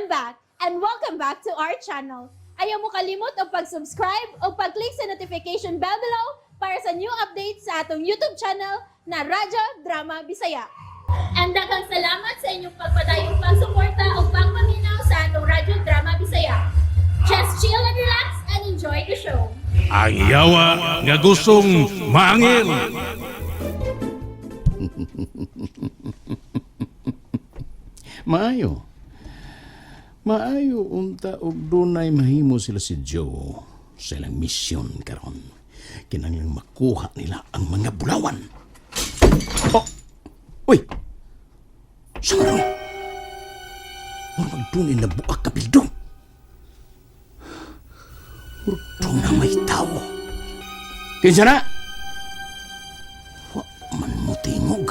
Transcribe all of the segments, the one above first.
I'm back and welcome back to our channel. Ayaw mo kalimot og pag-subscribe o pag-click sa notification bell below para sa new updates sa atong YouTube channel na Radyo Drama Bisaya. And daghang salamat sa inyong pagpadayong pagsuporta o pagpaminaw sa atong Radyo Drama Bisaya. Just chill and relax and enjoy the show. Ang yawa nga gustong maangil. Maayo. Maayo unta og dunay mahimo sila si Joe sa ilang misyon karon. Kinahanglang makuha nila ang mga bulawan. Oh! Uy! Sa ron? Murag dunay nabuak kabildo. Murag na may tao. Kinsa na? Wa man mo tingog.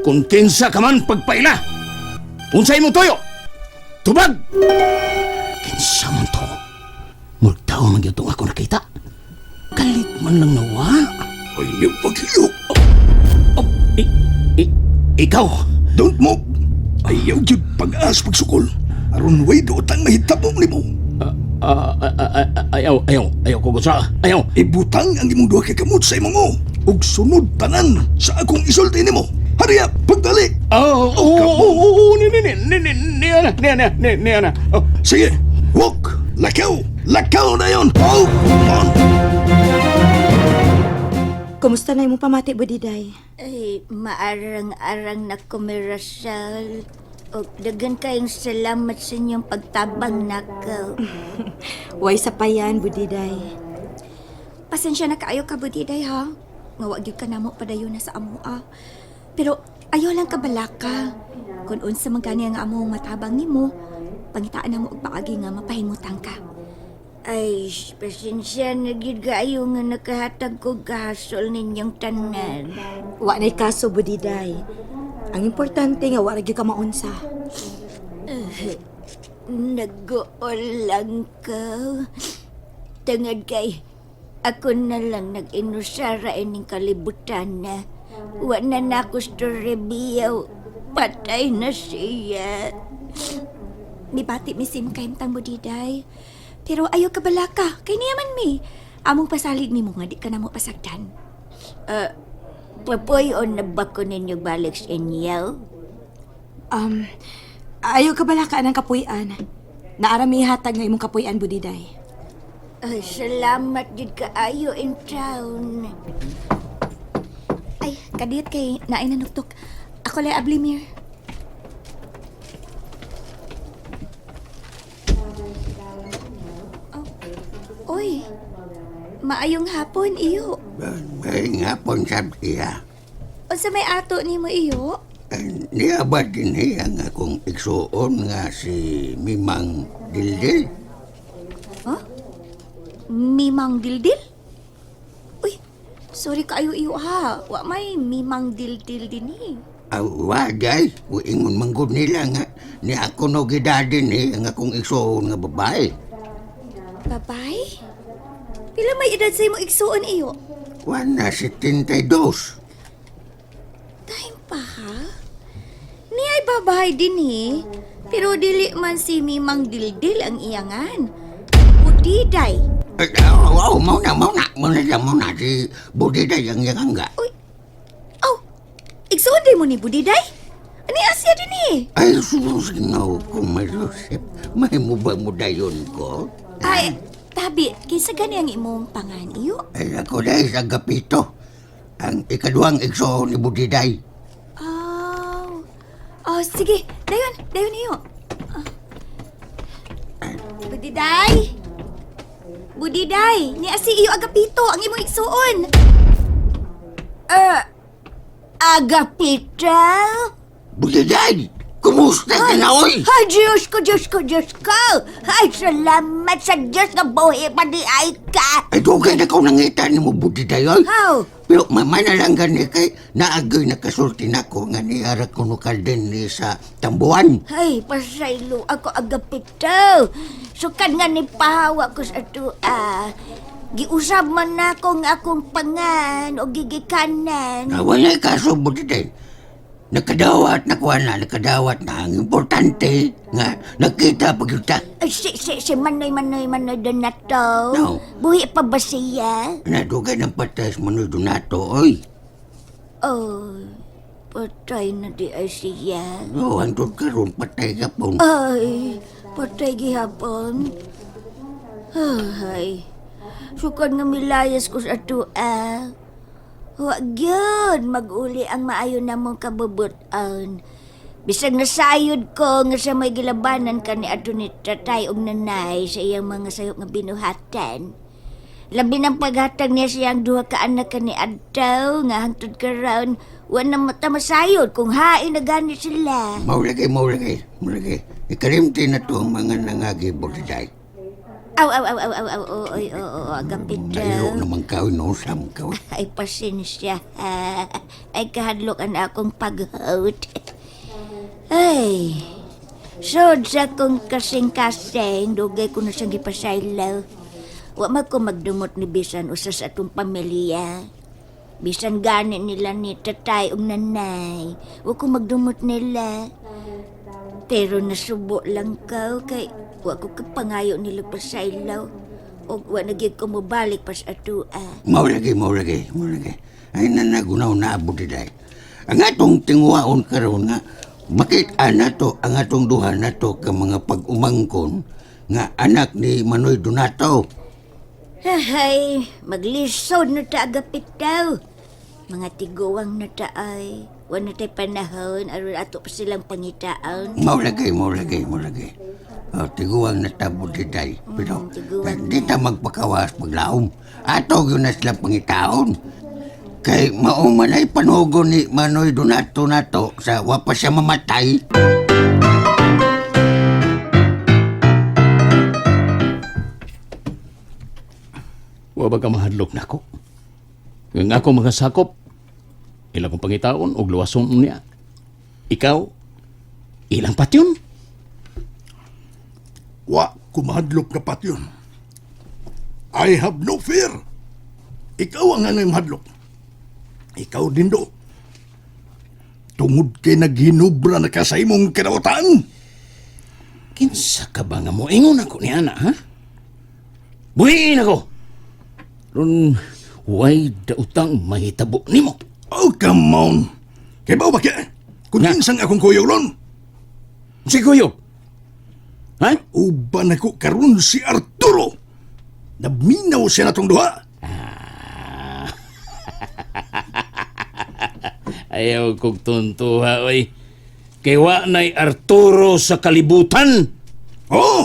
Kung kinsa ka man pagpaila. Unsay imong tuyo? Tubag! Kinsa man to? Murag tao man gyud tong ako nakita. Kalit man lang nawa. Ay, paghiyo. Oh, ikaw. Don't move. Ayaw jud pag-as pagsukol. Aron way dootang mahitabo nimo. Ah, ah, ah, ah, ayaw, ayaw, ayaw ko gusa. Ayaw. Ibutang ang imong duha ka kamot sa imong o. Ug sunod tanan sa akong isulti nimo. Hurry up, pagdali. Oh, oh, oh, oh, oh, ni, ni, ni, ni, ni, ni, ana, ni, ana, ni, ni, ana. Oh, Sige, walk. Lakaw. Lakaw na yon. Oh, come on. Kumusta na imong pamati, Budiday? Ay, maarang-arang na ko mi Rachel. O, daghan kayong salamat sa inyong pagtabang nako. Way sa payan, Budiday. Pasensya na kaayo ka, Budiday, ha? Nga wa gyud ka namo padayon na sa amoa. Pero ayaw lang kabalaka. Kung unsa man gani ang among matabang nimo, pangitaan namo og paagi nga mapahimutang ka. Ay, pasensya na gyud kaayo nga nakahatag ko gasol ninyong tanan. Wa na'y kaso, Budiday. Ang importante nga wa ra gyud ka maunsa. Nag-uol lang ko. Tungod kay, ako na lang nag-inusara ining kalibutan na. Wa na nako Toribio. Patay na siya. Mibati mi sim kahimtang budiday. Pero ayaw ka balaka, kay niya man mi. Among pasalig nimo nga di ka na mo pasagdan. Papuyon na ba ko ninyo balik sa inyo? Ayaw ka balaka ng kapuy-an. Naarami hatag nga imong kapuy-an, Budiday. Ay, salamat jud kaayo in town. Ay, kadiyot kay naay nanuktok. Ako lay ablimir. Oh. Oy. Maayong hapon iyo. May nga pon sab iya. Unsa may ato nimo iyo? Niya ba din niya ang akong igsuon nga si Mimang Dildil? Mimang dildil? Uy, sorry kaayo iyo ha. Wa may mimang dildil dinhi. Awa, day. Uingon manggod nila nga ni ako no gidadin eh, ang akong igsuon nga babae. Babay? Pila may edad sa imong igsuon iyo? Wana si Tintay Dos. Time pa ha? Ni ay babae din eh. Pero dili man si Mimang Dildil ang iyangan. Budiday. Ay, oh, oh, mau na, mau na, mau na, mau na, si Budiday ang yakangga. Uy. Aw, igsuon din mo ni Budiday? Ani Asya din eh. Ay, sus, no, kumarosep. May mo ba mo dayon ko? Ay, tabi, kinsa gani ang imong pangan iyo? Ay, ako dahil sa gapito. Ang ikaduhang igsuon ni Budiday. Oh. Oh, sige. Dayon, dayon iyo. Ah. Budiday! Budiday, ni asi iyo Agapito ang imong igsuon. Agapito? Budiday! Kumusta ka na, oy? Ay, Diyos ko, Diyos ko, Diyos ko! Ay, salamat sa Diyos nga buhi pa di ay ka! Ay, dugay na ko nangita ni mo, Budiday, oy. How? Pero mamay na lang gani kay naagay nakasulti na ko nga niara kuno ka din ni sa tambuan. Ay, pasaylo ako Agapito. Sukad nga ni pahawa ko sa tua. Giusab man nako nga akong pangan o gigikanan. Na wala'y kaso, Budiday. Nakadawat na kuha na, nakadawat na. Ang importante nga, nakita pag yun ta. Ay, si Manoy, Manoy, Manoy Donato. No. Buhi pa ba siya? Nadugay ng patay sa Manoy Donato, oy. Oh, patay na di ay siya. Oh, hantod karon patay ka po. Ay, patay gihapon. Ay, sukad nga milayas ko sa atua. Wa gyud mag-uli ang maayo namong kabubutan. Bisag nasayod ko nga sa may gilabanan kani ato ni tatay og nanay sa iyang mga sayop nga binuhatan. Labi ng paghatag niya siyang duha ka anak kani adto nga hangtod karon wa na mata masayod kung hain na gani sila. Maulagay, maulagay, maulagay. Ikalimti na to ang mga nangagi Budiday. Aw, aw, aw, aw, aw, aw, oo, oy, oo, oo, agapit Nairo daw. naman ka, inusam ka. Ay, pasensya. Ha. Ay, kahadlok ang akong paghot. Ay, sod sa akong kasing-kasing, dugay ko na siyang gipasaylo. Wa man ko magdumot ni bisan usa sa atong pamilya. Bisan gani nila ni tatay ug nanay. Wa ko magdumot nila. Pero nasubo lang ka kay wa ko kapangayo nila pasaylo. Ug wa na gyud ko mobalik pa sa atua. Maulagay, maulagay, maulagay. Ay nanagunaw na Budiday. Ang atong tinguwaon karon nga makita na to ang atong duha na to ka mga pag-umangkon nga anak ni Manoy Donato. Hay, maglisod na ta agapit daw. Mga tiguang na ta ay. Wa na tay panahon aron ato pa silang pangitaon. Maulagay, maulagay, maulagay. Oh, tiguang na ta Budiday. Pero Tiguang di ta magpakawas paglaom. Ato gyud na sila pangitaon. Kay mao man ay panugo ni Manoy Donato nato sa wa pa siya mamatay. Wa ba ka mahadlok nako? Nga ako mga sakop, ilang kong pangitaon og luwason niya. Ikaw, ilang patyon? Wa kumahadlok na patyon. I have no fear. Ikaw ang anay mahadlok. Ikaw din do. Tungod kay naghinubra na ka sa imong kinautan. Kinsa ka ba nga moingon ako ni ana, ha? Buhiin ako! Ron, way dautang mahitabo nimo. Oh, come on. Kay bao ba kaya? Kung Nga. kinsang akong kuyog ron, Si Kuyog. Ha? uban ako karon si Arturo. Nabminaw siya na tong duha. Ayaw kong tuntuha, oy. Kay wa na'y Arturo sa kalibutan. Oo,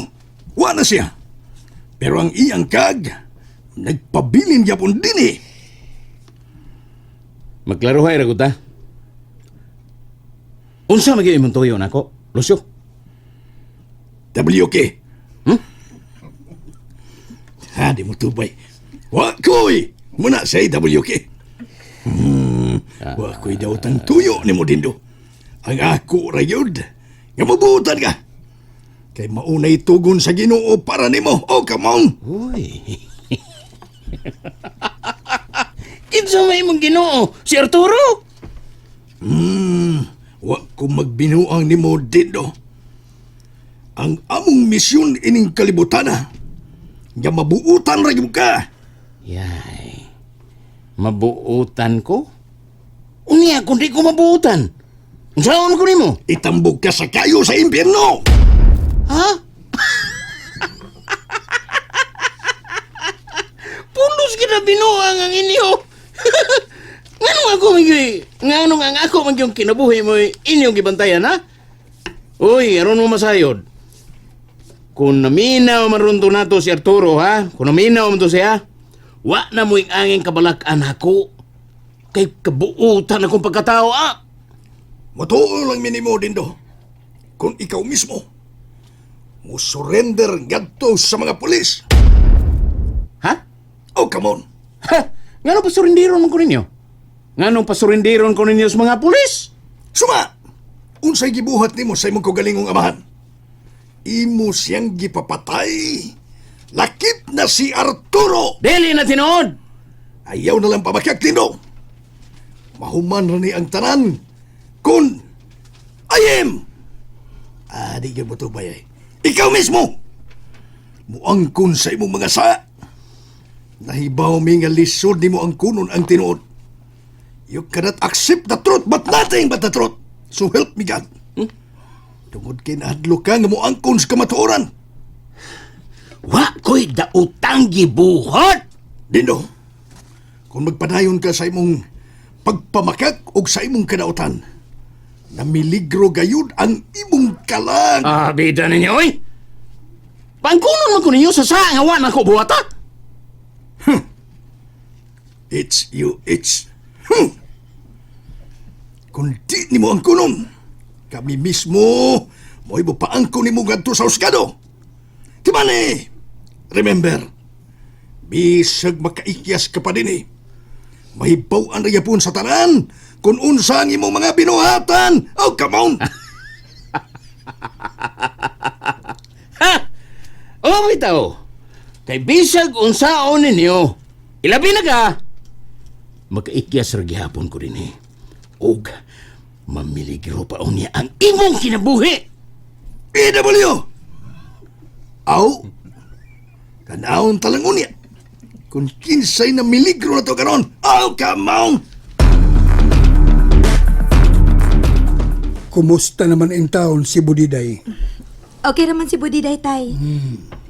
wa na siya. Pero ang iyang kag, nagpabilin yapon din eh. Magklarohay ra gud ta. Unsa man gyud imong tuyo nako, Lucio? WK. Hmm? Ha, di mo tubay. Wa koy! Muna say WK. Wa ko'y daw tang tuyo ni mo dindo. Ang ako rayod. Nga mabutan ka. Kay maunay tugon sa Ginoo para nimo. Oh, come on. Uy. Kinsa may imong Ginoo? Si Arturo? Wa ko magbinuang nimo dindo. Ang among misyon ining kalibutana. Nga mabuutan ra gyud ka. Yay. Mabuutan ko? Unya kung di ko mabuutan. Unsaon ko nimo? Itambog ka sa kayo sa impyerno. Ha? Pulos kita binuang ang inyo. Nganong ako magyuy? Nganong ang ako magyong kinabuhi mo inyong gibantayan ha? Uy, aron mo masayod. Kung naminaw man ron to nato si Arturo ha, kung naminaw man to siya, wa na mo'y angin kabalak-an ako. Kay kabuutan akong pagkatao ah. Matuo lang minimo dindo. Kung ikaw mismo mo surrender ngadto sa mga pulis. Ha? Oh, come on. Ha? Ngano pasurindiron man ko ninyo? Nganong pasurindiron ko ninyo sa mga pulis? Suma! Unsay gibuhat nimo sa imong kaugalingong amahan? Imo siyang gipapatay. Lakip na si Arturo. Dili na tinuod! Ayaw na lang pamakyag dindo. Mahuman ra ni ang tanan. Kung I am, di gyud mo tubay ay. Ikaw mismo! Muangkon sa imong mga sa. Nahibaw mi nga lisod nimo ang kunon ang tinuod. You cannot accept the truth but nothing but the truth. So help me God. Tungod kay nahadlok ka nga moangkon sa kamatuoran. Wa ko'y daotang gibuhat! Dindo, kung magpadayon ka sa imong pagpamakak o sa imong kadautan, namiligro gayud ang imong kalang. Ah, bida ninyo, oy! Pangkunon man ko ninyo sa saa nga wa na ko buhata! It's you, it's... Kung di nimo ang kunon, kami mismo mo'y paangkon nimo ngadto sa husgado. Timani, remember, bisag makaikyas ka pa din eh. Mahibaw ang rayapon sa tanan kung unsa ang imong mga binuhatan. Oh, come on! Ha! O, bitaw! Kay bisag unsaon ninyo, ilabi na ka! Makaikyas ra gihapon ko din eh. Og mamiligro pa unya ang imong kinabuhi! PW! Aw! Tanawon talang unya. Kung kinsay na miligro na to karon, aw, come on! Kumusta naman in town si Budiday? Okay naman si Budiday, tay.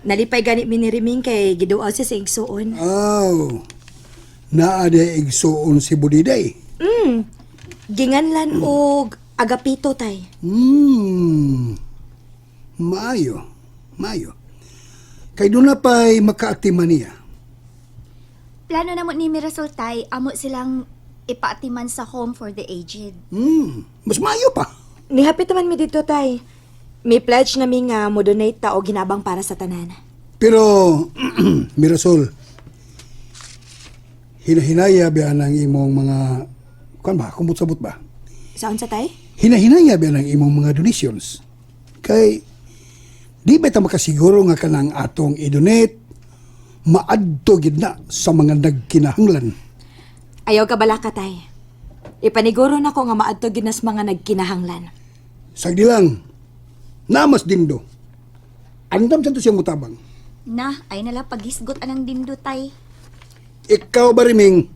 Nalipay gani mi ni Riming kay giduaw siya sa igsuon. Aw, naa di igsuon si Budiday. Ginganlan og Agapito, tay. Maayo, maayo. Kay doon na pa'y makaatiman niya. Plano na mo ni Mirasol tay, amo silang ipaatiman sa home for the aged. Mas maayo pa. Nihapit naman mi dito, tay. May pledge na mi nga mo donate ta og ginabang para sa tanan. Pero, Mirasol, hinahinaya ba ang imong mga, kuan ba, kumot-sabot ba? Saan sa tay? Hinahinaya ba ang imong mga donations? Kay, di ba ta makasiguro nga kanang atong i-donate, maadto gid na sa mga nagkinahanglan. Ayaw ka bala ka, tay. Ipaniguro na ko nga maadto gid nas mga nagkinahanglan. Sagdi lang, namas dindo. Andam sa to siyang mutabang. Na, ay nala paghisgot anang dindo tay. Ikaw ba riming,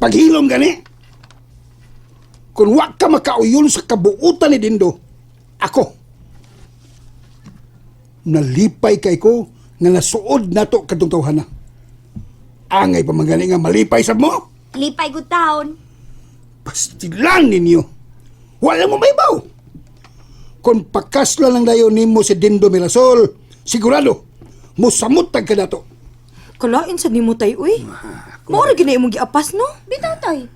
paghilom gani? Kung wa ka makauyon sa kabuutan ni Dindo, ako, nalipay kay ko nga nasuod nato kadtong tawhana. Angay pa man gani nga malipay sa mo. Lipay gud taon. Pastilan ninyo. Wala mo maibaw. Kung pakasla lang dayon nimo si Dindo Mirasol, sigurado, musamot tag ka nato. Kalain sa nimo tay, uy. Mao ra gyud na imong giapas, no? Bitaw tay.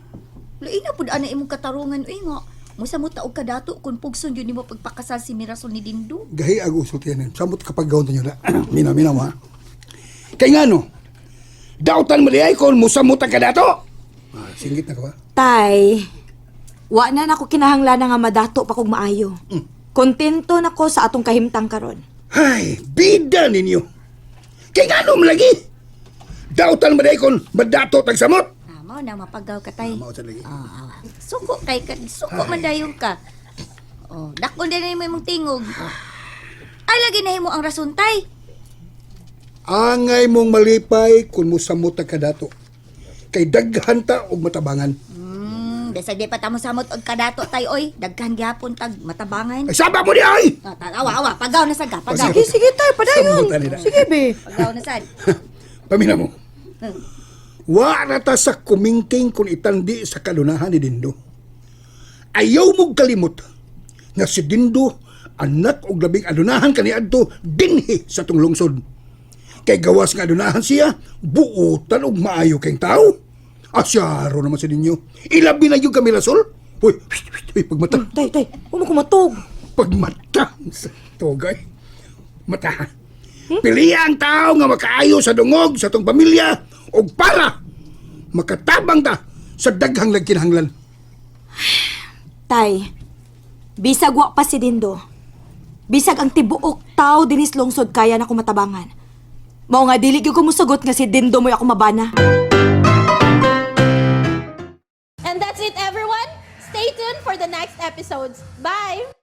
Lain na pud ana imong katarungan uy nga. Musamot ta og kadato kun pugson yun nimo pagpakasal si Mirasol ni Dindo. Gahi ag usultian. Samot kapag gawon ninyo na. Minaw, minaw ha. Kay ngano, dautan mo diay kung musamot tag ka dato. Ah, singgit na ka ba? Tay, wa na nako kinahanglan nga madato pa kog maayo. Kontento na ko sa atong kahimtang karon. Ay, bida ninyo. Kay ngano mo lagi? Dautan mo diay kung madato tag samot. Ah, mao na mapagaw ka tay. Mao sa lagi. Ah, ah. Suko kay ka, suko man dayon ka. Oh, dakon din na imong tingog. Ay lagi na himo ang rason tay. Angay mong malipay kung musamot tag ka dato. Kay daghan ta og matabangan. Bisag di pa ta mosamot og kadato tay oy. Daghan gyapon tag matabangan. Ay, saba mo di ay! Ah, awa awa, pagaw na sad ka, pagaw. Sige, sige tay, padayon. Samutan nila. Sige be. Pagaw na sad. Pamina mo. Wa ra ta sa kumingking kung itandi sa kalunahan ni Dindo. Ayaw mong kalimot nga si Dindo anak og labing adunahan kaniadto dinhi sa tong lungsod. Kay gawas nga adunahan siya, buotan og maayo kay tao. Asyaro naman sa ninyo. Ilabi na yung kami rasol. Uy, uy, pagmata. Tay, tay, huwag mo kumatog. Pagmata sa togay. Mata. Pili ang tao nga makaayo sa dungog sa tong pamilya og para makatabang ta sa daghang nagkinahanglan. Tay, bisag wa pa si Dindo. Bisag ang tibuok tao dinis lungsod kaya na kumatabangan. Mao nga dili gyud ko mosugot nga si Dindo mo'y ako mabana. And that's it, everyone. Stay tuned for the next next episodes. Bye!